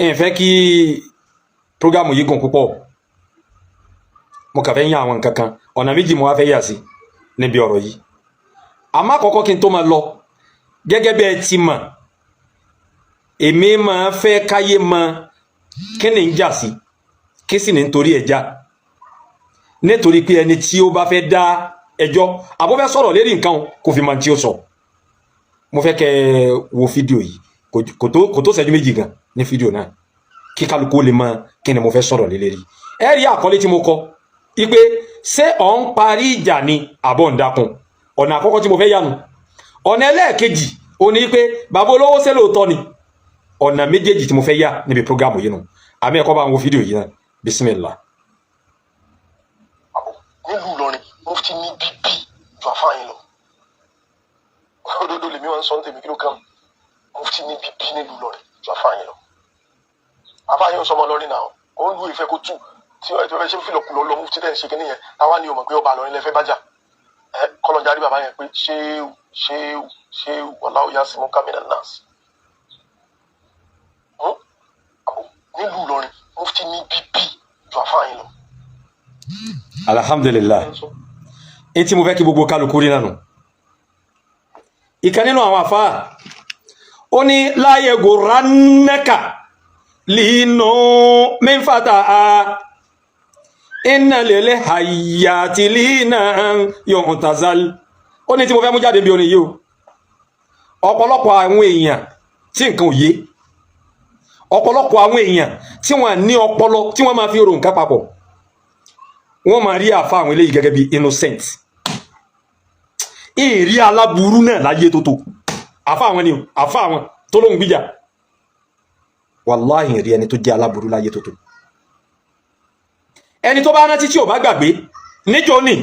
Ẹ fẹ́ kí prógámù yìí gùn púpọ̀, mo kàn fẹ́ yàn àwọn nǹkan kan. Ọ̀nà méjì mo wá fẹ́ yà sí níbi ọ̀rọ̀ yìí. Àmọ́ àkọ́kọ́, kí n tó máa lọ, gẹ́gẹ́ bí ẹ ti mọ̀, èmi máa fẹ́ káyé mọ kí ni ń jà sí, kí sì ní nítorí ẹ̀ já, nítorí pé ẹni tí ó bá fẹ́ dá ẹjọ́ àbó fẹ́ sọ̀rọ̀ lérí nǹkan kò fi mọ tí ó sọ. Mo fẹ́ kẹ́ ẹ wo fídíò yìí, kò tó ṣẹ́jú 2 gan ní fídíò náà, kí kálukú lè mọ kí ni mo fẹ́ sọ̀rọ̀ lé lérí. Ẹ rí àkọlé tí mo kọ ipe ṣé ọ̀ ń parí ìjà ni àbọ̀ ń dákun. Ọ̀nà àkọ́kọ́ tí mo fẹ́ yánu. Ọ̀nà ẹlẹ́ẹ̀kejì ó ní pé bàbá olówó ṣé lóòótọ́ ni. Ọ̀nà méjèèjì tí mo fẹ́ yà níbi prógámù yìí nù. Àmì ẹ̀kọ́ bá ń wo fídíò yìí náà. Bismillah. Nílùú Ìlọrin, mufti ní bíbí ju àfáàyàn lọ. Òdodo lèmi wọn sọ ní tèmi. Kí ló kàn? Mufti ní bíbí nílùú Ìlọrin ju àfáàyàn lọ. Àfáàyàn sọmọ lọrin náà, ó ń lu ìfẹ́ kó tù tí wọ́n fẹ́ ṣe fìlọ̀kù lọ mufti tẹ̀ ń ṣe kínní yẹn. Táwa ni o mọ̀ pé ọba Ìlọrin lẹ fẹ́ bájà ẹ kọlọ̀njarí bàbá yẹn pé ṣéwù ṣéwù ṣéwù, wallahu yasimuka minan nas. Nílùú Ìlọrin, mufti ní bíbí ju àfáàyàn lọ. Alhamdulillah, n tí mo fẹ́ kí gbogbo kálukú rí nánu. Ìkan nínú àwọn àfáà, ó ní la yagurannaka lino min fata inna lil hayyati lina yu'tazal. Ó ní tí mo fẹ́ mú jáde bí orin yìí o, ọ̀pọ̀lọpọ̀ àwọn èèyàn tí nǹkan ò yé, ọ̀pọ̀lọpọ̀ àwọn èèyàn tí wọ́n ní ọpọlọ tí wọ́n máa fi ro nǹkan papọ̀, wọ́n máa rí àfa àwọn eléyìí gẹ́gẹ́ bí innocent. Ìrí aláburú náà láyé tó tó àfa àwọn ni o, àfa àwọn tó lóhun gbíjà. Wàláhì, rí ẹni tó jẹ́ aláburú láyé tó tó. Ẹni tó bá rántí tí ò bá gbàgbé, níjó ní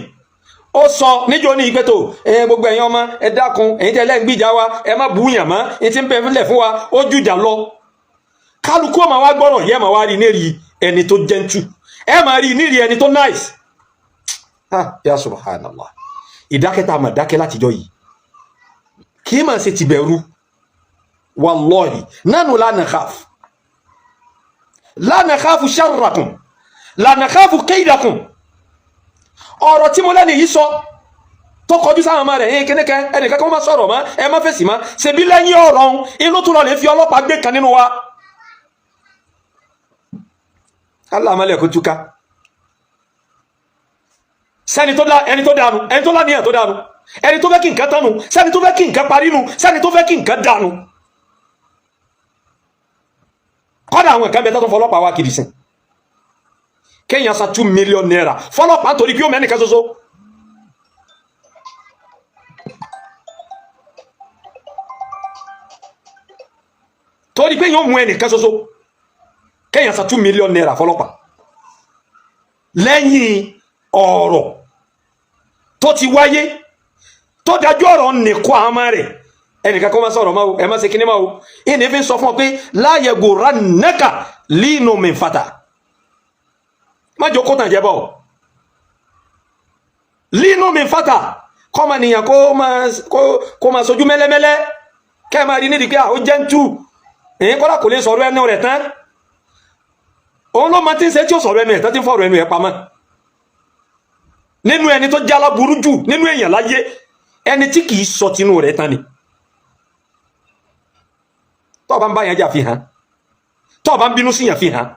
ó sọ níjó ní ìpẹ́tò ẹ, gbogbo ẹ̀yin ọmọ, ẹ dákun, ẹ̀yin tẹ́lẹ̀ ń gbìjà wa, ẹ má búyàn mọ́. Ẹ ti ń bẹ fúnlẹ̀ fún wa, ó jùjà lọ. Kálukú ọmọ wa gbọ́rọ̀ yẹ́, máa wá rí ní rí ẹni tó gentle, ẹ máa rí ní rí ẹni tó nice. Ah, ya subhanallah, ìdákẹ́ta àmà dákẹ́ látijọ́ yìí kì í máa ṣe tìbẹ̀rù. Wallahi, nánú la nakhaf, la nakhafu sharrakum, la nakhafu kaydakum. Ọ̀rọ̀ tí mo lẹ́nu yìí sọ tó kọjú sáwọn ọmọ rẹ̀ yín kíníkẹ́, ẹnìkan kó má sọ̀rọ̀ mọ́, ẹ má fèsì mọ́. Ṣebí lẹ́yìn ọ̀rọ̀ ọ̀hún, inú tó lọ lè fi ọlọ́pàá gbé kan nínú wa. Aláàmọ́lẹ̀ kó túká sẹ́ni tó dá, ẹni tó dànù, ẹni tó láníyàn tó dànù, ẹni tó fẹ́ kí nǹkan tánu, sẹ́ni tó fẹ́ kí nǹkan parí nu, sẹ́ni tó fẹ́ kí nǹkan dànù. Kọ́dà àwọn nǹkan bẹ tó fọlọ́pàá wá kiri sìn, kéèyàn san ₦2 million fọlọ́pàá torí kí ó mẹ́nìkan ṣoṣo. Torí pé yóò mú ẹnìkan ṣoṣo, kéèyàn san ₦2 million fọlọ́pàá lẹ́yìn ọ̀rọ̀ tó ti wáyé, tó dájú ọ̀rọ̀ nìkọ́ àwọn ọmọ rẹ̀, ẹnìkan kó má sọ̀rọ̀ máa o, ẹ má ṣe kíní máa o. Ìní fi ń sọ fún ọ pé la yagurannaka linu min fata, má jọ kó tàn jẹ́ bọ̀. Linu min fata, kọ́ máa nìyàn kó máa sojú mẹ́lẹ́mẹ́lẹ́, kẹ́ ẹ máa rí nídìí pé àwọn jẹ́ntù èyí kọ́lá kò lè sọ̀rọ̀ ẹnu rẹ̀ tán. Òun ló máa ti ń ṣe tí ó sọ̀rọ̀ ẹnu ẹ̀ tán, tí ń fọ̀rọ̀ ẹnu ẹ̀ pamọ́. Nínú ẹni tó jẹ́ aláburú jù nínú èèyàn láyé, ẹni tí kìí sọ tinú rẹ̀ tán ni. Tó o bá ń bá yẹn jà, fi hàn. Tó o bá ń bínú sí yẹn, fi hàn.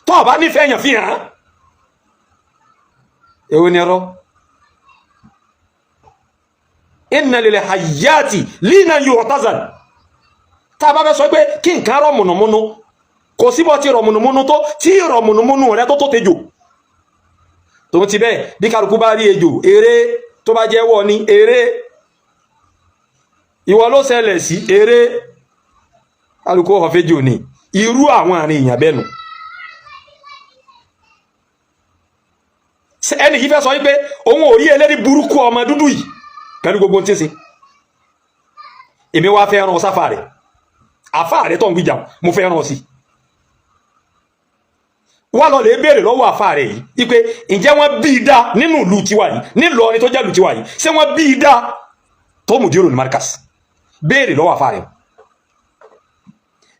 Tó o bá nífẹ̀ẹ́ yẹn, fi hàn. Èwo ni ẹ̀rọ inna lil hayyati lina yu'tazal. Tá a bá fẹ́ sọ pé kí nǹkan rọ̀ mùnùmùnù, kò síbọ̀ tí rọ̀ mùnùmùnù tó tí rọ̀ mùnùmùnù rẹ tó tó tejò tòun ti bẹ́ẹ̀. Bí kálukú bá rí ejò, eré tó bá jẹ́ wọ́ ní eré, ìwọ ló ṣẹlẹ̀ sí eré, kálukú ọ̀fẹ́jò ní irú àwọn àrin èèyàn bẹ́ẹ̀ nù. Ẹni yìí fẹ́ sọ wípé òun ò rí ẹlẹ́rí burúkú ọmọ dúdú yìí pẹ̀lú gbogbo tí ń ṣe. Èmi wá fẹ́ ràn sáfà rẹ̀, àfà rẹ̀ tó ń gbìjà, mo fẹ́ ràn sí wá lọ lè béèrè lọ́wọ́ àfà rẹ̀ yìí wípé ǹjẹ́ wọ́n bí i dá nínú ìlú tiwa yìí, nílọrin tó jẹ́ ìlú tiwa yìí, ṣé wọ́n bí i dá tó mùdírù ní Markaz? Béèrè lọ́wọ́ àfà rẹ̀.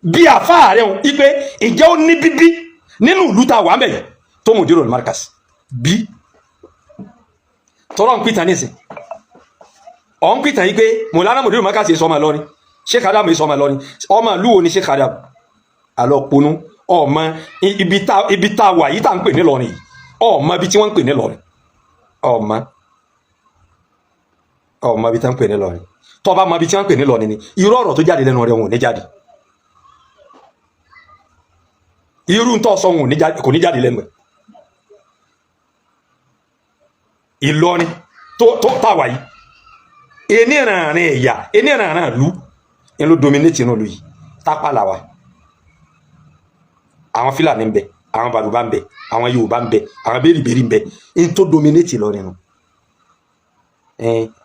Bí àfáà rẹ̀ ń ipe ìjẹ́ ó ní bíbí nínú ìlú tá a wà mẹ́yìn tó Mudirul Markaz bí tọ́rọ̀ ń pìtàn nísìn, ọ̀ ń pìtàn yìí pé Mọ̀lánà Mudirul Markaz yìí sọmọ lọ́rin, Sheikh Adam yìí sọmọ lọ́rin. Ọmọ ìlú wo ni Sheikh Adam? Àlọ́ ponú ọmọ ibi tá a wà yìí tá à ń pè ní Ìlọrin yìí, ọmọ ibi tí wọ́n ń pè ní Ìlọrin, ọmọ ibi tí wọ́n ń pè ní Ìlọrin. Tọ́ba mọ ibi tí wọ́n ń pè ní Ìlọrin ni irú ọ̀rọ̀ tó jáde lẹ́nu rẹ̀ wọn ò ní jáde. Irú tó sọ wọn kò ní jáde lẹ́nu ẹ̀. Ìlọrin tó tàwa yìí, eníranran ẹ̀yà, eníranran ìlú ń ló dominate inú ìlú yìí. Tápà làwà, àwọn Fúlàní ń bẹ, àwọn Bàlùbá ń bẹ, àwọn Yorùbá ń bẹ, àwọn bẹ́ẹ̀rìbẹ́ẹ̀rì ń bẹ. Ń tó dominate Ìlọrin nù.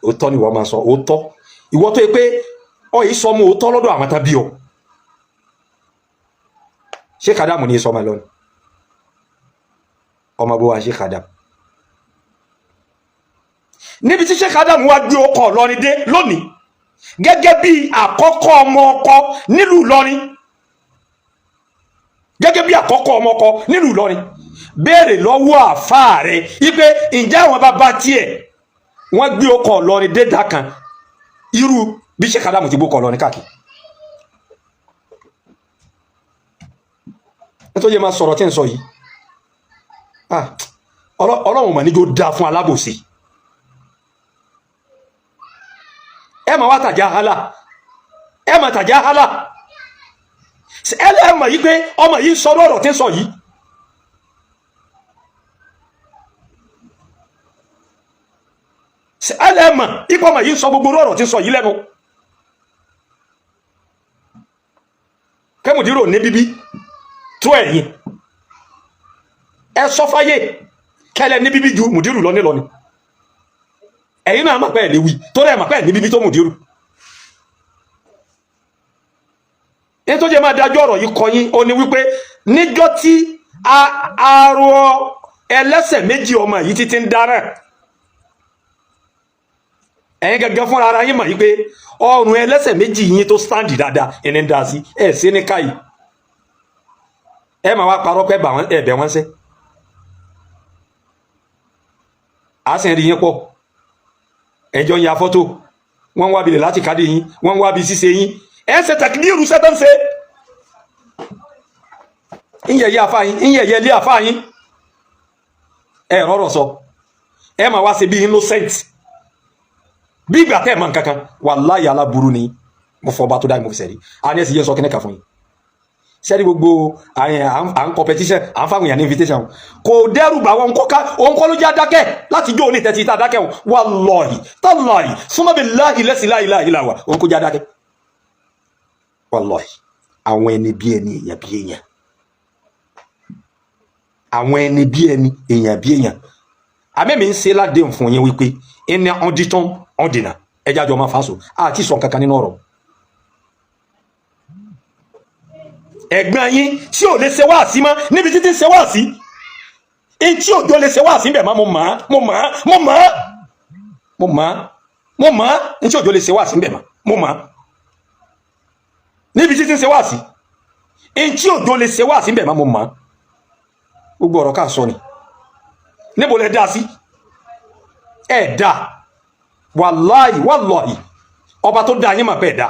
Òótọ́ ni wọ́n máa sọ. Òótọ́ ìwọ tó yẹ pé ọ yìí sọmọ òótọ́ lọ́dọ̀ àwọn tàbí ọ. Sheikh Adam ní sọmọ lọ́nà ọmọ bó wa Sheikh Adam níbi tí Sheikh Adam wá gbé ọkọ̀ Ìlọrin dé lónìí gẹ́gẹ́ bí àkọ́kọ́ ọmọ ọkọ nílùú Ìlọrin, gẹ́gẹ́ bí àkọ́kọ́ ọmọ ọkọ nílùú Ìlọrin. Béèrè lọ́wọ́ àfáà rẹ̀ wípé ǹjẹ́ àwọn bàbá tiẹ̀ wọ́n gbé ọkọ̀ Ìlọrin dé dá kan irú bí Sheikh Adam ti gbókọ̀ Ìlọrin káàkiri. Nítorí yẹ máa sọ̀rọ̀ tí ń sọ yìí, Ọlọ́run mà níjó dáa fún alábòsí. Ẹ máa wá tàjà hálà, ẹ máa tàjà hálà. Ẹ lẹ́ẹ̀ mọ̀ yí pé ọmọ yìí sọ ọ̀rọ̀ tí ń sọ yìí. Ẹ lẹ́ẹ̀ mọ̀ ipò ọmọ yìí sọ gbogbo ọ̀rọ̀ tí ń sọ yìí lẹ́nu. Kẹ́mùdírò ní bíbí tó ẹ̀yìn ẹ sọ fáyé kẹlẹ ní bíbí ju mùdírù lọ nílọ ni. Ẹ̀yin náà mà pẹ́ ẹ̀ léwu torí ẹ̀ mà pẹ́ ẹ̀ ní bíbí tó mùdírù. Nítorí ẹ máa dájọ́ ọ̀rọ̀ yìí kọ yín, ó ní wípé níjọ́ tí arọ ẹlẹ́sẹ̀ méjì ọmọ yìí títí ń dáràn, ẹ̀yin gẹ́gẹ́ fúnra ara yín mọ̀ yìí pé ọrùn ẹlẹ́sẹ̀ méjì yín tó sáǹdì dáadáa ẹni ń dá sí ẹ̀ sí ní káyìí. Ẹ máa wá parọ́ pé ẹ̀bẹ̀ wọn sẹ́, a sì ń rí yín pọ̀, ẹjọ́ ń ya fọ́tò, wọ́n ń wá bilẹ̀ láti kádì yín, wọ́n ń wá bí ṣíṣe yín, ẹ ń ṣe tẹkiníìrù sẹ́tọ̀ ń ṣe ń yẹ̀yẹ́ àfa yín, ń yẹ̀yẹ́ ilé àfa yín. Ẹ rọrọ̀ sọ, ẹ máa wá ṣe bí innocent, bí ìgbà tẹ́ ẹ̀ mọ̀ nǹkan kan. Wàláhì aláburú ni mo fọ ọba tó dá mi, mo fi sẹ́rí. A ní ẹ̀sìn yẹn sọ kíní kan fún yín sẹ́rí gbogbo à ń competition, à ń fáwọn èèyàn ní invitation, kò dẹ́rù bà wọn kọ́ka òun kọ́ ló jẹ́ adákẹ́ láti jó òní tẹ́tí tá a dákẹ́ wọn. Wallahi tallahi summa billahi lẹ́sìn la ilaha illa huwa, òun kò jẹ́ adákẹ́. Wallahi àwọn ẹni bí ẹni, èèyàn bí èèyàn, àwọn ẹni bí ẹni, èèyàn bí èèyàn. Àmẹ́mi ń ṣe ládéhùn fún yín wípé ẹni ọ̀dìtàn ọ̀dìnà ẹja jọ máa fàṣọ àti sọ kankan nínú ọ̀rọ̀. Ẹ̀gbọ́n yín tí ò lè ṣe wáàsí mọ́ níbi títí ń ṣe wáàsí, ń tí òjò lè ṣe wáàsí bẹ̀ mọ́, mo mọ̀ mo mọ̀ mo mọ̀ mo mọ̀ mo mọ̀ ń tí òjò lè ṣe wáàsí bẹ̀ mọ́, mo mọ̀ níbi títí ń ṣe wáàsí, ń tí òjò lè ṣe wáàsí bẹ̀ mọ́, mo mọ̀. Gbogbo ọ̀rọ̀ ká sọ ni níbo lẹ dá sí? Ẹ dá wàláhì wàláhì ọba tó dá yín mà bẹ́ẹ̀ dá.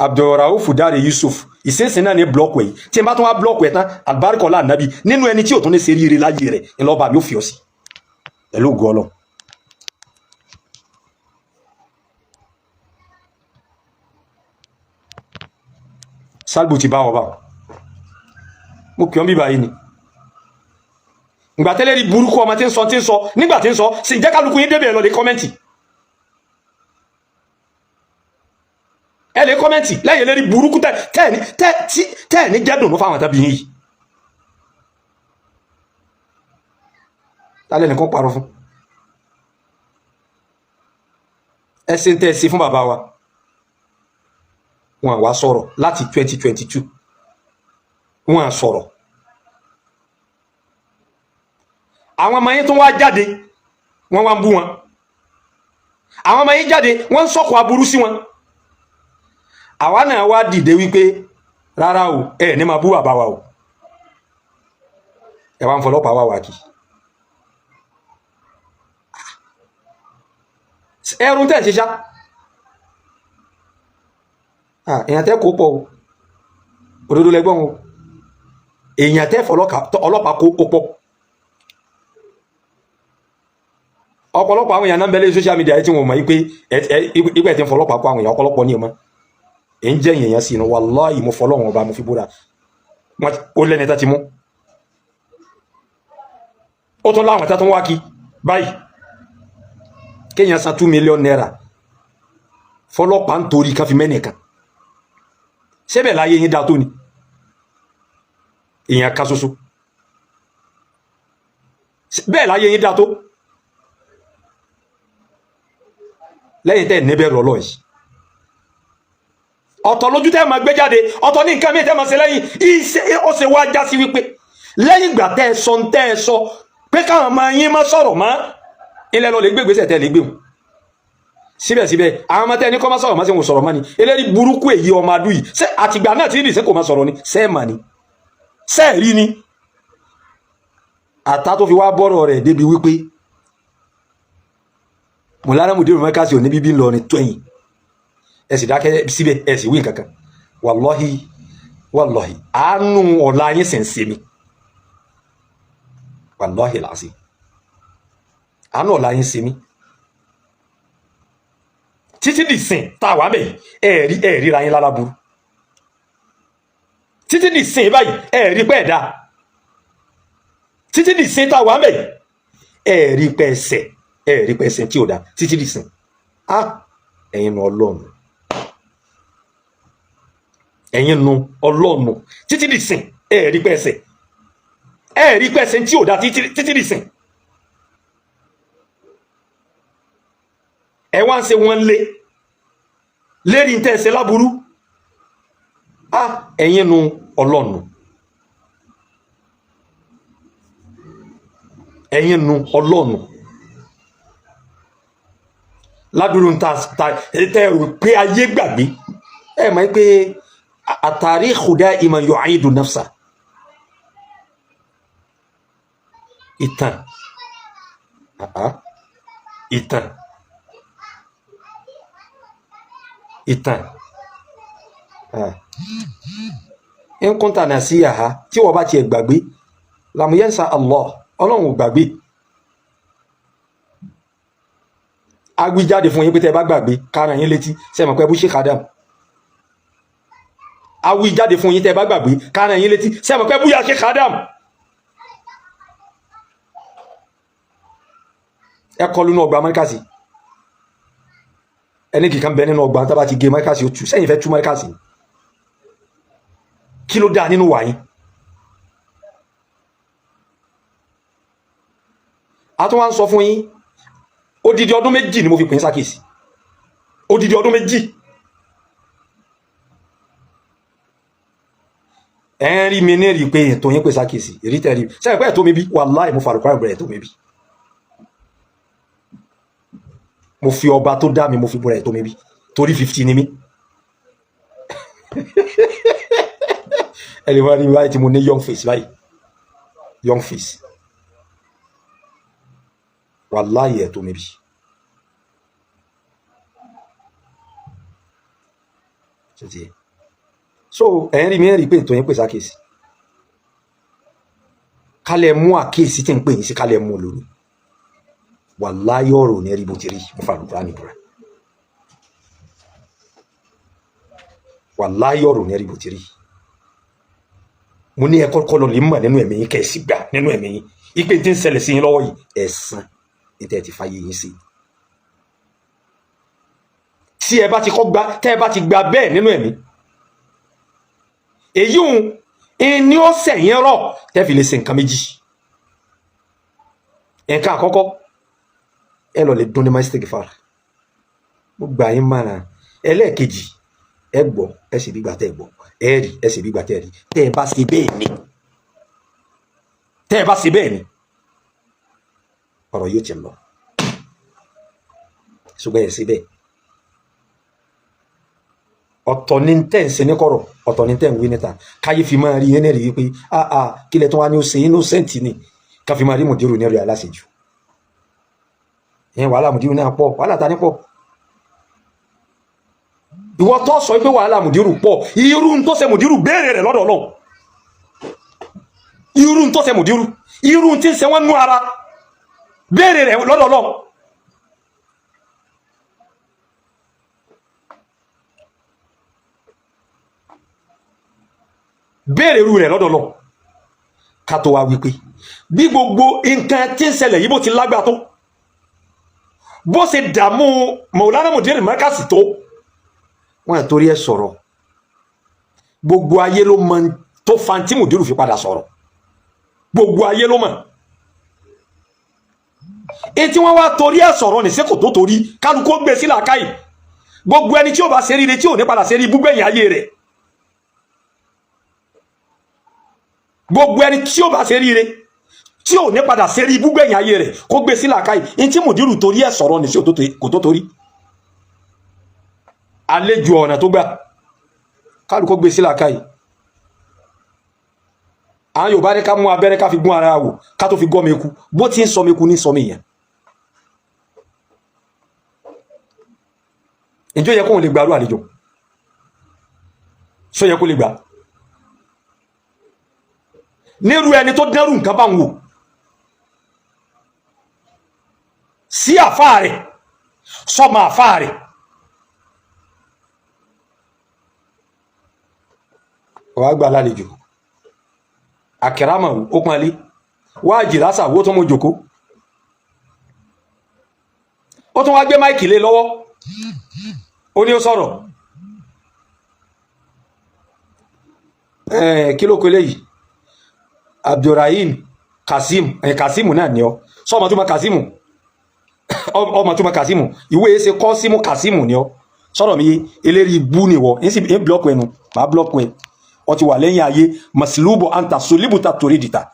Abdulrauf Dare Yusuf ìsinsìn náà ní blọọkù yìí tí n bá tún wá blọọkù ẹ tán, alibarikọlá anabi nínú ẹni tí ò tún ní ṣe ríire láyé rẹ ńlọba mi ò fi ọ sí pẹ̀lú ògo Ọlọ́run. Sálbù ti bá wọn bá wọn mo kì ọ́ bíbá yìí ni ìgbà tẹ́lẹ̀ rí burúkú ọmọ tí ń sọ tí ń sọ nígbà tí ń sọ sì jẹ́ kálukú yín débẹ̀ lọ lè kọ́mẹ́ǹtì, ẹ lè kọ́mẹ́ǹtì lẹ́yìn lérí burúkú tẹ́ ní jẹ́ dùnú fáwọn tàbí yín yìí. Tálẹ̀ nìkan parọ́ fún ẹ ṣe ń tẹ́ ẹ ṣe fún bàbá wa, wọn wá sọ̀rọ̀ láti 2022, wọn sọ̀rọ̀. Àwọn ọmọ yín tó wá jáde wọ́n wá ń bú wọn, àwọn ọmọ yín jáde wọ́n ń sọ̀kò aburú sí wọn. Àwa náà wá dìde wípé rárá o, ẹ ní máa bú bàbá wa o. Ẹ wá ń fọlọ́pàá wá wá kí ẹrun tẹ̀ ṣe ṣá. Èèyàn tẹ́ kó pọ̀ o, òdodo lẹ́gbọ́n o. Èèyàn tẹ́ fọlọ́pàá kó pọ̀. Ọ̀pọ̀lọpọ̀ àwọn èèyàn náà ń bẹ lórí social media yìí tí wọ́n mọ̀ yìí pé ipẹ́ tí ń fọlọ́pàá kó àwọn èèyàn, ọ̀pọ̀lọpọ̀ ní ọmọ ẹ̀ ń jẹ́ èèyàn sí inú. Wàláhì, mo fọlọ́run ọba mo fi búra, ó lẹ́ni tá ti mú, ó tún láwọn tá tún wá kí báyìí. Kéèyàn san ₦2 million fọlọ́pàá ń torí kan fi mẹ́nìkan sẹ́bẹ̀ láyé yín dáa tó ni èèyàn kan ṣoṣo bẹ́ẹ̀ láyé yín dáa tó lẹ́yìn tẹ́ níbẹ̀rù Ọlọ́run yìí. Ọ̀tọ̀ lójú tẹ́ máa gbé jáde, ọ̀tọ̀ ní nǹkan mìíràn tẹ́ máa ṣe lẹ́yìn iṣẹ́. Ó ṣe wá já sí wípé lẹ́yìn ìgbà tẹ́ ẹ sọ ń tẹ́ ẹ sọ pé káwọn ọmọ yín má sọ̀rọ̀ mọ́, ilẹ̀ lọ lè gbé ìgbésẹ̀ tẹ́ lè gbé wọn. Síbẹ̀síbẹ̀ àwọn ọmọ tẹ́ ní kọ́ má sọ̀rọ̀ má ṣe wọn sọ̀rọ̀ mọ́ ni. Eléyìí burúkú èyí ọmọ adú yìí, ṣé àtìgbà náà tí ń ṣe kò má sọ̀rọ̀ ni? Ṣé ẹ̀ mà ni? Ṣé ẹ̀ rí ni? Àtà tó fi wá bọ́rọ̀ rẹ̀ débi wípé Mùlánà Mùdírù Mọ́kásì ò ní bíbí ńlọrin tó ẹ̀yìn, ẹ sì dákẹ́ síbẹ̀, ẹ sì wí nǹkan kan. Wàlọ́hì wàlọ́hì, àánú ọ̀la yín sì ń ṣe mi. Wàlọ́hì làásì, àánú ọ̀la yín ṣe mí. Títí dì sìn tá a wà mẹ́, ẹ rí ẹ ríra yín lára burú. Títí dì sìn báyìí, ẹ rí pẹ́ ẹ̀dá. Títí dì sìn tá a wà mẹ́, ẹ rí pẹ́ ẹsẹ̀, ẹ rí pẹ́ ẹsẹ̀ tí ò dá. Títí dì sìn, á ẹ̀yin nu Ọlọ́run, ẹ̀yin nu Ọlọ́run. Títí dì sìn, ẹ rí pẹ́ ẹsẹ̀, ẹ rí pẹ́ ẹsẹ̀ tí ò dá. Títí dì sìn, ẹ wá ń ṣe wọn lé lérí ń tẹ́ ṣe láburú. Á ẹ̀yin nu Ọlọ́run, ẹ̀yin nu Ọlọ́run. Ládùúrú ta tẹ rò pé ayé gbàgbé, ẹ mọ̀ pé at-tarikhu da'iman yu'idu nafsa. Ìtàn, ìtàn, ìtàn in kunta nasiyaha, tí wọ́n bá tiẹ̀ gbàgbé, lam yansa Allah, Ọlọ́run ò gbàgbé. Agbíjáde fún yín pé tẹ́ bá gbàgbé kára yín létí. Sẹ́mọ̀ pé bú Sheikh Adam? Agbíjáde fún yín tẹ́ bá gbàgbé kára yín létí. Sẹ́mọ̀ pé búyà Sheikh Adam? Ẹ kọlu ní ọgbà Mọ́ríkàsì, ẹni kìkan bẹ nínú ọgbà tábà ti gé Mọ́ríkàsì ó tú sẹ́yìn fẹ́ tú Mọ́ríkàsì. Kí ló dáa nínú wàyín? A tún wá ń sọ fún yín, odidi ọdún 2 ni mo fi pè ń sákèsì. Odidi ọdún 2. Ẹ ń rí mi ní rí pé ètò yín pè sákèsì èrí tẹ̀rí sẹ́yìn pé ètò mi bí. Wàláì, mo fàlùkọ́ àgbẹ̀rẹ̀ ètò mi bí. Mo fi ọba tó dá mi, mo fi búra, ètò mi bí torí 50 ni mí. Ẹ lè wá rí báyìí tí mo ní young face báyìí, young face. Wàláì, ètò mi bí. So ẹ̀ ń rí mi ẹ̀ rí pé ètò yín pè sákèsì. Kálẹ̀ mú àkíyèsí tí ń pè yín sí, kálẹ̀ mú lónìí. Wàláyé, ọ̀rọ̀ ní rí bó ti rí. Mo fa àlùkùránì nìbúra. Wàláyé, ọ̀rọ̀ ní rí bó ti rí. Mo ní ẹ kọ́kọ́ lọ lè mọ̀ nínú ẹ̀mí yín, kẹ́ ẹ sì gbà nínú ẹ̀mí yín ipe tí ń ṣẹlẹ̀ sí yín lọ́wọ́ yìí, ẹ̀san ní tẹ́ ẹ ti fàyè yín sí. Tí ẹ bá ti kọ́ gba, tẹ́ ẹ bá ti gba bẹ́ẹ̀ nínú ẹ̀mí, èyí ń ní ó sẹ̀yìn rọ̀ tẹ́ fi lè ṣe nǹkan méjì. Nǹkan àkọ́kọ́, ẹ lọ lè dún ní istighfar, mo gbà yín mọ́ra. Ẹlẹ́ẹ̀kejì, ẹ gbọ́, ẹ sì bí gbà tẹ́ ẹ gbọ́, ẹ rí, ẹ sì bí gbà tẹ́ ẹ rí. Tẹ́ ẹ bá ṣe bẹ́ẹ̀ ni, tẹ́ ẹ bá ṣe bẹ́ẹ̀ ni, ọ̀rọ̀ yóò ti lọ. Ṣùgbọ́n ẹ ṣe bẹ́ẹ̀. Ọ̀tọ̀ ní tẹ̀ ń ṣe ní kọ̀rọ̀, ọ̀tọ̀ ní tẹ̀ ń wí níta. Káyé fi máa rí yẹn ní rí wípé ah ah, kílẹ̀ tó wá ní ó ṣe innocent ni, ká fi máa rí mùdírù ní rí aláṣejù. Ìyẹn wàhálà mùdírù náà pọ̀. Wàhálà ta ní pọ̀? Ìwọ tó sọ pé wàhálà mùdírù pọ̀, irú ń tó ṣe mùdírù, béèrè rẹ̀ lọ́dọ̀ Ọlọ́run. Irú ń tó ṣe mùdírù, irú tí ń ṣe wọ́n nú ara, béèrè rẹ̀ lọ́dọ̀ Ọlọ́run. Béèrè irú rẹ̀ lọ́dọ̀ Ọlọ́run. Ká tó wá wípé bí gbogbo nǹkan tí ń ṣẹlẹ̀ yìí, bó ti lágbàá tó, bó ṣe dààmú Maulana Mudir Markaz tó, wọn à torí ẹ sọ̀rọ̀. Gbogbo ayé ló mọ tó fanti Mudiru fi padà sọ̀rọ̀. Gbogbo ayé ló mọ̀ etí wọn wá torí ẹ sọ̀rọ̀ ní sẹ́kò tó torí kálukú gbé sí làákàyè. Gbogbo ẹni tí ó bá ṣe ríire, tí ò ní padà ṣe rí ibúgbẹ̀yìn ayé rẹ̀, gbogbo ẹni tí ó bá ṣe ríire, tí ò ní padà ṣe rí ibúgbẹ̀yìn ayé rẹ̀, kó gbé sí làákàyè ní tí Mudiru torí ẹ sọ̀rọ̀ ní sí kò tó torí àlejò ọ̀nà tó gbà. Kálukú gbé sí làákàyè. Àwọn Yorùbá ní ká mú abẹ́rẹ́ ká fi gún ara wò ká tó fi gọ́ mi eku. Bó ti ń sọ mi eku ní sọ mi yẹn. Ǹjẹ́ ó yẹ kóun lè gbàrú àlejò sọ yẹ kó lè gbà nírú ẹni tó dẹ́rù nǹkan bá ń wò sí àfáà rẹ̀, sọmọ àfáà rẹ̀? Wàá gbà lálejò àkàràmọ̀ ó pọ́nlé wá jìrásà wó tó mú jòkó, ó tún wá gbé mic lé lọ́wọ́, ó ní ó sọ̀rọ̀. Kí ló kọ eléyìí? Abdulrahim Kasim. Kasim náà ni ọ sọ ọmọ tó ma Kasim, ọmọ tó ma Kasim ìwé ṣe kọ́ símú. Kasim ni ọ sọ̀rọ̀ mi. Eléyìí bú ni wọ ń sì ń block ẹnu, màá block ẹ. Ọ ti wà lẹ́yìn ayé masilubo anta solibuta torí dìta.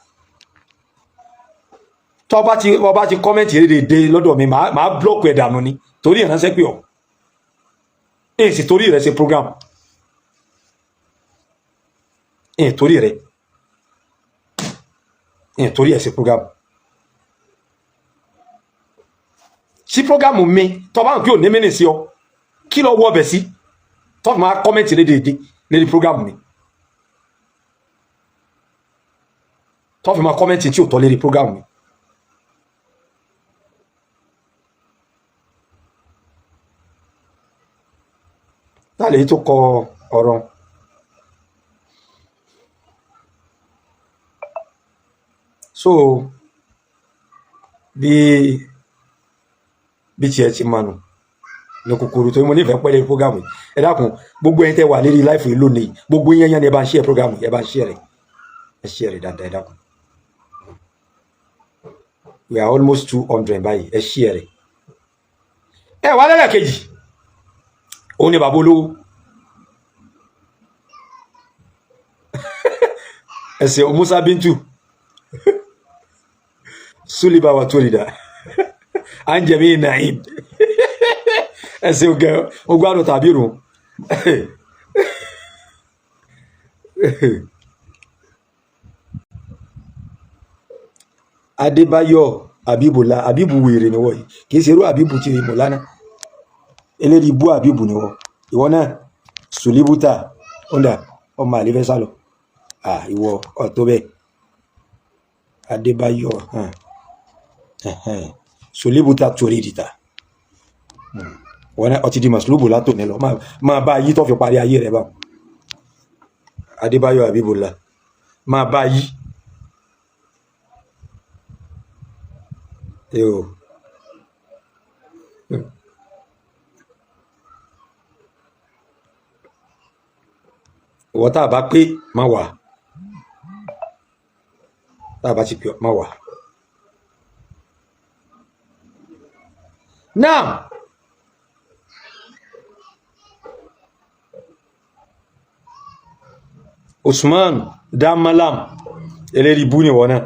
Tọ́ba ti ọba ti comment rédèdè lọ́dọ̀ mi, màá block ẹ̀ dànù ni, torí ìránṣẹ́ pé ọ èyí sì torí rẹ̀ ṣe program èyí, torí rẹ̀ èyí, torí ẹ̀ ṣe program sí program mi. Tọ́ba hàn kí ò ní mí nì sí ọ, kí lọ wọ ọbẹ̀ sí tọ́ba máa comment rédèdè lérí program mi, tọ́fi máa comment tí ò tọ́ lérí program mi. Láàlẹ́ yìí tó kọ ọ̀rọ̀ so bí tiẹ̀ ti mọ̀nù ní kúkúrú, torí mo nífẹ̀ẹ́ pẹ́ lérí program yìí. Ẹ dákun, gbogbo ẹ̀yin tẹ́ wà lérí live yìí lónìí, gbogbo yẹn yẹn ni ẹ bá ń share program yìí, ẹ bá ń share rẹ̀, ẹ share rẹ̀ dáadáa. Ẹ dákun, we are almost 200 báyìí. Ẹ share rẹ̀. Ẹ wà lẹ́lẹ́kejì, òun ni bàbá olówó ẹsẹ̀ Musa Bintu Suliba wa Torida Anjemi Naim. Ẹsẹ̀ oge ogun àdó tàbí rùn. Adébáyọ̀ Abíbùlá Abibu, wèrè ni wọ́n yìí, kì í ṣe irú Abibu ti Mọ̀lánà. Eléyìí bú Abibu ni wọ́n. Ìwọ náà Sulibuta ọ̀ndà ọmọ àlefẹ́ sálọ. Ìwọ ọ̀tọ́ bẹ́ẹ̀. Adébáyọ̀ Sulibuta torí dìtà wọn náà ọtí di masulubu látòní lọ. Máa bá yí tó fi parí ayé rẹ báwọn. Adébáyọ̀ Abíbùlá máa bá yí. Yo. Ìwọ tá a bá pé má wà, tá a bá ti pè má wà. Now, Usman Damalam, eléyìí bú ni wọ́n náà.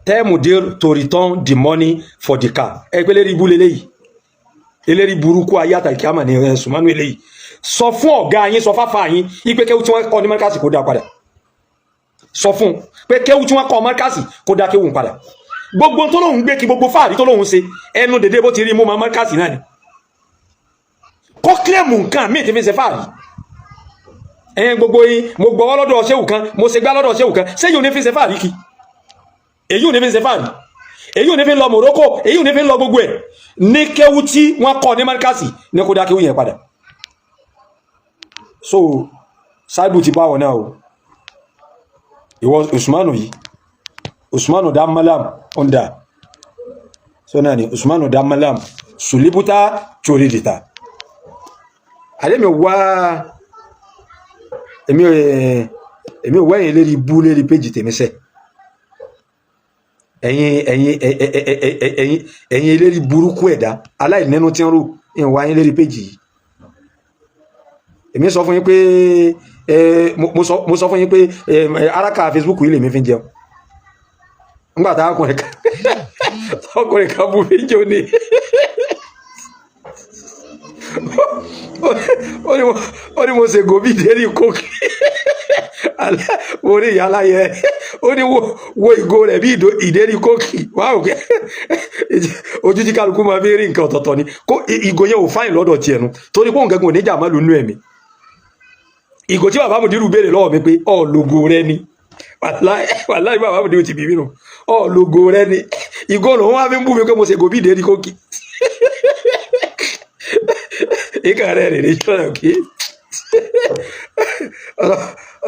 Tell Mudir to return the money for the car. Ẹ pé lérí ibú leléyìí. Eléri burúkú ayé àtàkì àmà ní ẹ̀ sùmánú eléyìí. Sọ fún ọ̀gá yín, sọ fáfá yín ipe kéwú tí wọ́n kọ́ ní mọ́kàsì kó dá padà. Sọ fún un pé kéwú tí wọ́n kọ́ mọ́kàsì kó dá kéwú padà. Gbogbo tó lóun gbé kí, gbogbo fáàrí tó lóun ṣe, ẹnu dédé bó ti rí mú ma mọ́kàsì náà ni. Kó kílẹ̀mù nǹkan míì tí fi ṣe fáàrí ẹ̀yẹn. Gbogbo yín, mo gbọ́wọ́ lọ́dọ̀ ṣéwù kan, mo ṣe gbá lọ́dọ̀ ṣéwù kan, ṣé yóò ní fi ṣe fáàrí kí? Èyí ò ní fi ṣe fáàrí, èyí ò ní fi lọ Morocco, èyí ò ní fi lọ gbogbo ẹ̀. Ní kéwú tí wọ́n kọ́ ní mọ́kàsì ní kó dá kéwú yẹn padà. So sáìbù ti bá wọn náà o. Ìwọ Usmanu yìí, Usmanu dan malam onda so náà ni Usmanu dan malam sulibuta toridita. Àlẹ́ mi wá, èmi ò wẹ́yìn lérí bú lérí péjì tèmi sẹ́. Ẹ̀yin eléri burúkú ẹ̀dá aláìnínú tí ń rò ìwà yín lérí péjì yìí. Èmi sọ fún yín pé mo sọ fún yín pé araka Facebook yìí lèmi fi ń jẹun. Nígbà tá ọkùnrin kan bú mi jò ní, ó ní mo ṣe gòbí dérí kókì mo ní ìyá aláyẹ. Ó ní wo ìgò rẹ̀ bí ìdérí kókì wá òkè. Ojú tí kálukú máa fi rí nǹkan ọ̀tọ̀ọ̀tọ̀ ni. Kó ìgò yẹn ò fáyìn lọ́dọ̀ tiẹ̀ nu, torí pé òun gẹ́gẹ́ oníjà má lu nú ẹ̀mí. Ìgò tí bàbá Mùdírù béèrè lọ́wọ́ mi pé ọ̀ lógo rẹ ni, wàláì bàbá Mùdírù ti bì mí nù. Ọ̀ lógo rẹ ni, ìgò lòun wá fi ń bú mi pé mo ṣe gò bí ìdérí kókì. Ìkà rẹ̀ rè ní sọ̀rọ̀ kí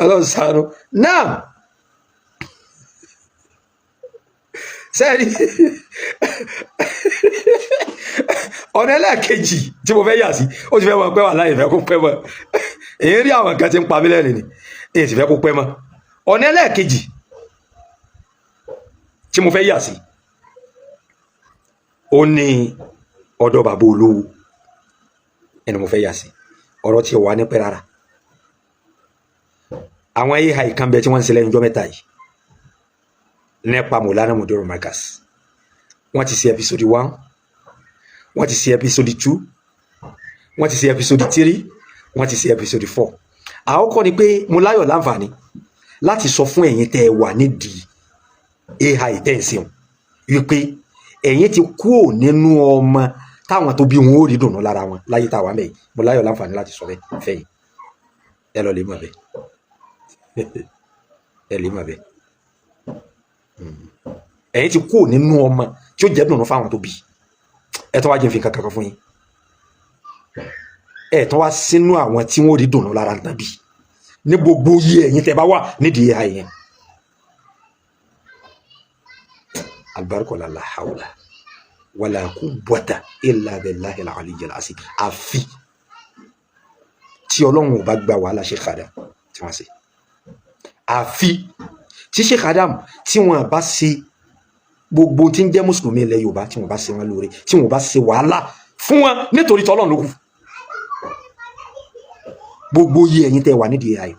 Ọlọ́run ṣàánú náà. Sẹ́ẹ̀rí ọ̀nà ẹlẹ́ẹ̀kejì tí mo fẹ́ yà sí, ó ti fẹ́ mọ pẹ́ wà láì fẹ́ kó pẹ́ mọ́. Èyí rí àwọn nǹkan tí ń pa mí lẹ́rìn ni, èyí sì fẹ́ kó pẹ́ mọ́. Ọ̀nà ẹlẹ́ẹ̀kejì tí mo fẹ́ yà sí, ó ní ọ̀dọ̀ bàbá olówó ẹni mo fẹ́ yà sí. Ọ̀rọ̀ tí ò wá ní pẹ́ rárá. Àwọn AI kan bẹ tí wọ́n ń ṣe lẹ́nu ọjọ́ mẹ́ta yìí nípa Maulana Mudiru Markaz. Wọ́n ti ṣe episode 1, wọ́n ti ṣe episode 2, wọ́n ti ṣe episode 3, wọ́n ti ṣe episode 4. Àkọ́kọ́ ni pé mo láyọ̀ láǹfààní láti sọ fún ẹ̀yin tẹ́ ẹ wà nídìí AI tẹ́ ẹ̀ ń ṣeun wípé ẹ̀yin ti kúò nínú ọmọ táwọn tó bí wọn ó rí dùnú lára wọn láyé tá a wà mẹ́yìn. Mo láyọ̀ láǹfààní láti sọ bẹ́ẹ̀ fẹ́yìn. Ẹ lọ lè mọ̀ bẹ́ẹ̀, ẹ lè mọ̀ bẹ́ẹ̀. Ẹ̀yin ti kúò nínú ọmọ tí ó jẹ́ dùnú fáwọn tó bí. Ẹ tó wá jẹ́ fi nǹkan kankan fún yín, ẹ tó wá sínú àwọn tí wọ́n rí dùnú lára ń tàbí ní gbogbo iye ẹ̀yin tẹ́ bá wà nídìí AI yẹn. Alibarika la hawla wala quwwata illa billahi al-aliyyil azim. Àfi tí Ọlọ́run ò bá gba wàhálà Sheikh Adam tí wọ́n ṣe, àfi tí Sheikh Adam tí wọ́n bá ṣe gbogbo tí ń jẹ́ mùsùlùmí ilẹ̀ Yorùbá, tí wọ́n bá ṣe wọn lóore, tí wọ́n bá ṣe wàhálà fún wọn nítorí tọ́lọ́run ló kù. Gbogbo yìí ẹ̀yin tẹ́ wà nídìí ayò,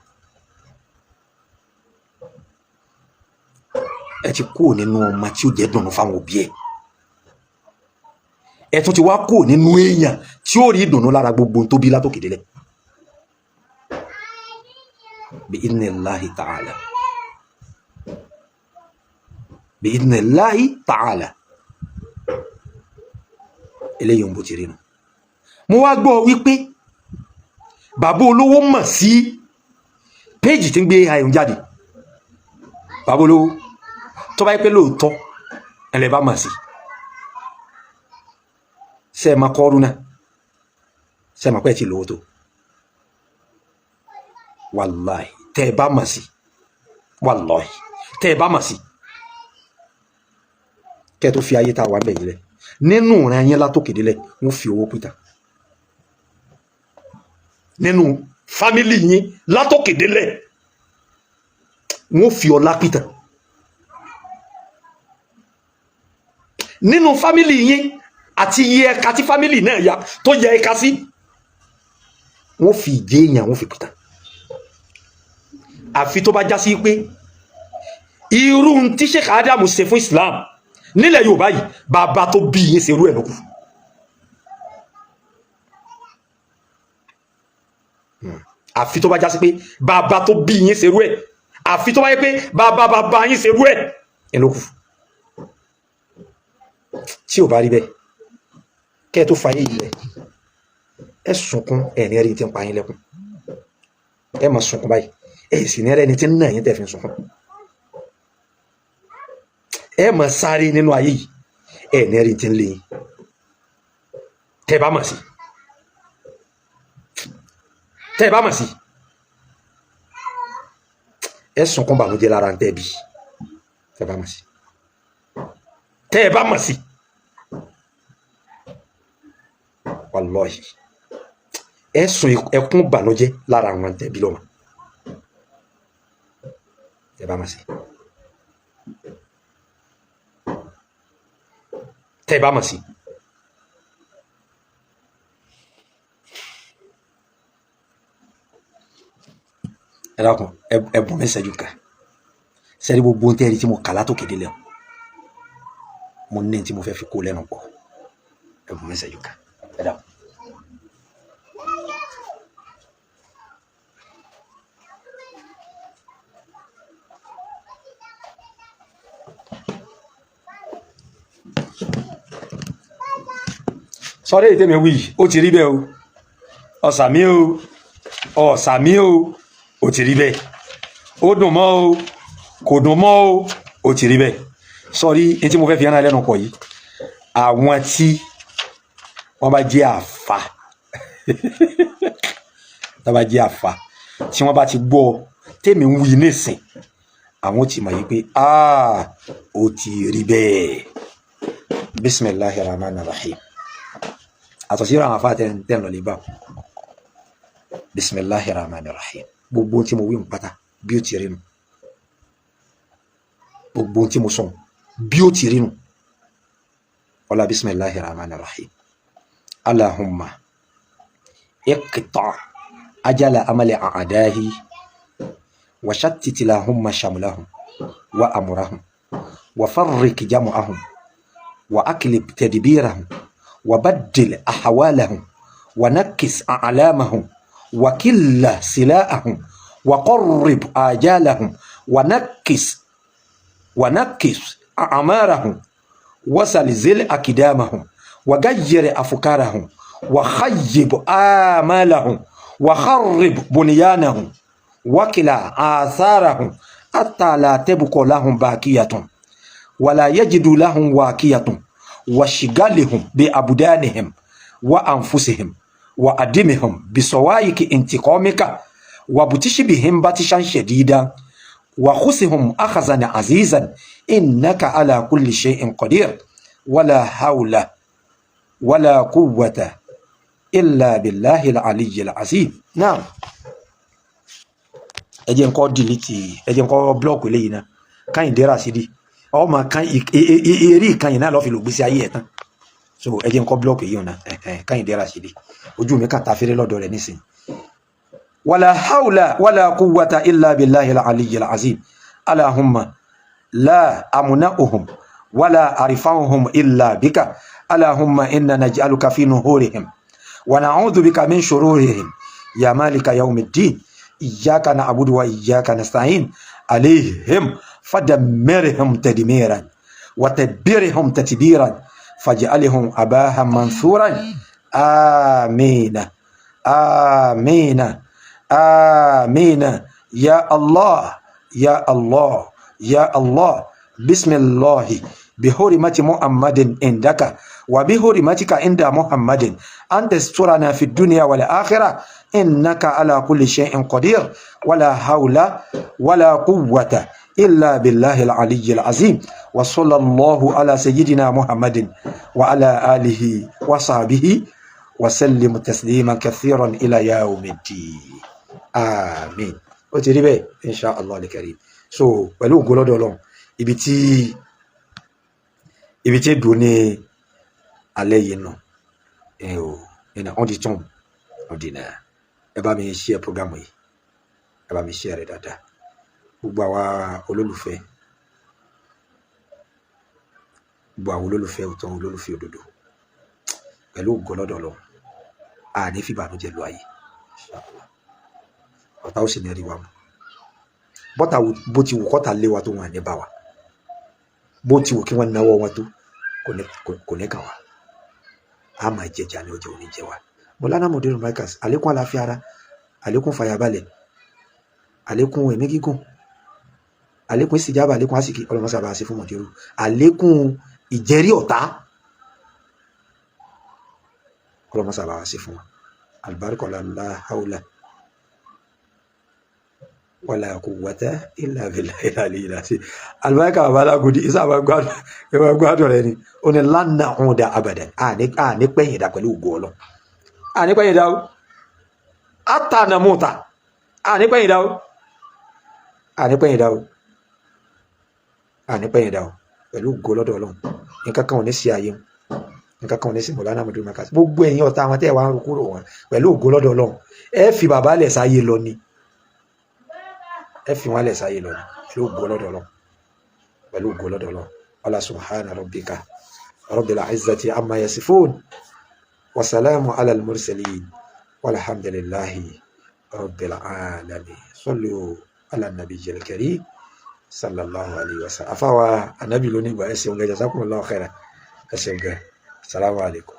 ẹ ti kúrò nínú ọmọ tí ó jẹ́ dùnú fáwọn òbí ẹ, ẹ tún ti wá kúrò nínú èèyàn tí ó rí ìdùnnú lára gbogbo tó bí látòkè délẹ̀. Bi idhnillahi ta'ala, bi idhnillahi ta'ala. Eléyìí ń bó ti rí nu. Mo wá gbọ́ wípé bàbá olówó mọ̀ sí péjì tí ń gbé AI ń jáde. Bàbá olówó, tó bá yẹ pé lóòótọ́ ẹlẹ́ bá mọ̀ sí, ṣe é máa kọ́ ọ́rùn náà, ṣe é máa pẹ́ tí lówó tó, wàláì tẹ́ ẹ bá mọ̀ sí, wàláì tẹ́ ẹ bá mọ̀ sí, kẹ́ ẹ tó fi ayé tá a wà bẹ̀ yìí lẹ̀ nínú ìran yẹn látòkè délẹ̀, wọ́n fi owó pítà nínú fámìlì yín látòkè délẹ̀, wọ́n fi ọlá pítà nínú fámìlì yín àti iye ẹ̀ka tí fámìlì náà ya tó yẹ ẹ̀ka sí, wọ́n fi ìjẹ́ èèyàn, wọ́n fi pítà. Àfi tó bá já sí pé irú tí Sheikh Adam ṣe fún Islam nílẹ̀ Yorùbá yìí, bàbá tó bí yín ṣerú ẹ̀ lókù. Àfi tó bá já sí pé bàbá tó bí yín ṣerú ẹ̀, àfi tó bá yẹ pé bàbá bàbá yín ṣerú ẹ̀ ẹ̀ ló kù. Tí ò bá rí bẹ́ẹ̀, kẹ́ ẹ tó fayé yìí lẹ̀, ẹ sunkún. Ẹ̀ ní ẹ̀rí tí ń pa yín lẹ́kún, ẹ máa sunkún báyìí, ẹ sì ní ẹni tí ń nà yín tẹ̀ fi ń sunkún. Ẹ máa sáré nínú ayé yìí, ẹ ní ẹ̀rí tí ń lé yín. Tẹ́ ẹ bá mọ̀ sí, tẹ́ ẹ bá mọ̀ sí, ẹ sunkún bànújẹ́ lára ń tẹ́ bí. Tẹ́ ẹ bá mọ̀ sí, tẹ́ ẹ bá mọ̀ sí, wàlọ́ọ̀hì, ẹ sun ẹkún bànújẹ́ lára àwọn tẹ́ bí lọ́mọ. Tẹ́ ẹ bá mọ̀ sí, tẹ́ ẹ bá mọ̀ sí. Ẹ dákun, ẹ bùn mí ṣẹ́jú kan. Sẹ́rí gbogbo ohun tẹ́ ẹ rí tí mo kà látòkè délẹ̀ o, mo ní tí mo fẹ́ fi kó lẹ́nu pọ̀. Ẹ bùn mí ṣẹ́jú kan, ẹ dákun. Sọrí èyí tẹ́mi wí yìí, ó ti rí bẹ́ẹ̀ o. Ọ̀sàmí o, ọ̀sàmí o, ó ti rí bẹ́ẹ̀. Ó dùn mọ́ o, kò dùn mọ́ o, ó ti rí bẹ́ẹ̀. Sọrí èyí tí mo fẹ́ fi hàn lẹ́nu pọ̀ yìí, àwọn tí wọ́n bá jẹ́ àfa, tó bá jẹ́ àfa, tí wọ́n bá ti gbọ́ tèmi ń wí nísìn, àwọn ó ti mọ̀ yìí pé ó ti rí bẹ́ẹ̀. Bisimilahi rahman rahim. Àtọ̀síra àwọn afá tẹ́ ń lọ lè bá. Bisimilahi rahman rahim. Gbogbo tí mo wí ń pátá, bí ó ti rí nu. Gbogbo tí mo sọ, bí ó ti rí nu. Ọlá bisimilahi rahman rahim. Allahumma iqta ajala amali a'dahi wa shattit lahumma shamlahum wa amrahum wa farriq jam'ahum wa aklib tadbirahum wa baddil ahwalahum wa nakkis a'lamahum wa killa silahum wa qarrib ajalahum wa nakkis a'marahum wa salzil akdamahum wa gayyir afkarahum wa khayyib amalahum wa kharrib bunyanahum wa kila atharahum hatta la tabqa lahum bakiyatun wala yajidu lahum wakiyatun wa shigalihum bi abdanihim wa anfusihim wa adimihim bisawaiki intiqamika wa butishbihim batishan shadida wa khusihum akhazan azizan innaka ala kulli shay'in qadir wala hawla wala quwwata illa billahi al-aliyyil azim. Naam, ẹ jẹ́ n kọ́ delete, ẹ jẹ́ n kọ́ block eléyìí náà. Kẹ́hìndé Rasidi, ọmọ kan eré ìkànnì náà lọ́ọ́ fi lò gbèsè ayé ẹ̀ tán. So ẹ jẹ́ n kọ́ block yìí náà. Kẹ́hìndé Rasidi, ojú mi kà ta fèrè lọ́dọ̀ rẹ̀ nísìnyí. Wala hawla wala quwwata illa billahi al-aliyyil azim. Allahumma la amna'uhum wala arifahum illa bika. Allahumma inna naj'aluka fi nuhurihim wa na'udhu bika min shururihim ya malika yawmiddin. Iyyaka na'budu wa iyyaka nasta'in. Alayhim fadammirhum tadmiran wa tadbirhum tatbiran faj'alhum abahan mansuran. Amina, amina, amina, ya Allah, ya Allah, ya Allah. Bismillahi bihurmati Muhammadin indaka wa bihurmatika inda Muhammadin an tasturana fi dunya wal akhirah innaka ala kulli shay'in qadir. Wala hawla wala quwwata illa billahi al-aliyyil azim. Wa sallallahu ala sayyidina Muhammadin wa ala alihi wa sahbihi wa sallim tasliman kathiran ila yawmiddin. Amin. Ó ti rí bẹ́ẹ̀, insha Allah al-karim. So pẹ̀lú ògo lọ́dọ̀ Ọlọ́run, ibi tí dùn ní alẹ́ yìí nù ẹ o, ẹnà ọ̀n di tán ọ̀n di náà. Ẹ bá mi share program yìí, ẹ bá mi share rẹ̀ dáadáa. Gbogbo àwa olólùfẹ́, gbogbo àwọn olólùfẹ́ òótọ́, olólùfẹ́ òdodo, pẹ̀lú ògo lọ́dọ̀ Ọlọ́run, a ní fìbànújẹ́ lu ayé, insha Allah. Ọ̀tá ó sì ní rí wa mú. Bọ́tà bó ti wù kọ́ta lé wa tó, wọn ní bá wa. Bó ti wù kí wọ́n náwó wọn tó, kò ní kàn wá. A máa jẹjà ní ọjọ́ òní jẹ wa. Mọ̀lánà Mudiru Markaz, àlékún àlàáfíà ara, àlékún fàyàbalẹ̀, àlékún ẹ̀mí gígùn, àlékún ìsìjábà, àlékún àsìkí, ọlọ́mọsàbà àṣẹ fún Mọ̀dírù, àlékún ìjẹ́rí ọ̀tá, ọlọ́mọsàbà àṣẹ fún wa. Alibarika la hawla wala quwwata illa billahi al-aliyyil azim. Alibarika baba alágòdì isa àbá gbádùn rẹ ni. Ó ní lan na'uda abadan, àní pẹ́yìn dà pẹ̀lú ògo Ọlọ́run, àní pẹ́yìn dà o, hatta namuta, àní pẹ́yìn dà o, àní pẹ́yìn dà o, àní pẹ́yìn dà o pẹ̀lú ògo lọ́dọ̀ Ọlọ́run. Nǹkan kan ò ní sí ayé, nǹkan kan ò ní sí Mọ̀lánà Mudiru Markaz. Gbogbo ẹ̀yin ọ̀tá wọn tẹ́ ẹ̀ wá ń ro kúrò wọn, pẹ̀lú ògo lọ́dọ̀ Ọlọ́run, ẹ fi bàbá lẹ̀ sáyé lọ ni, ẹ fi wọn lẹ̀ sáyé lọ ni, pẹ̀lú ògo lọ́dọ̀ Ọlọ́run, pẹ̀lú ògo lọ́dọ̀ Ọlọ́run. Wala subhana rabbika rabbil izzati amma yasifun wa salamu ala al-mursalin walhamdulillahi rabbil alamin. Sallu ala nabiyil karim sallallahu alayhi wa sallam. Afawa anabi lónìí gbà. Ẹ ṣeun gẹ, jazakumullahu khairan. Ẹ ṣeun gẹ. Salamu alaykum.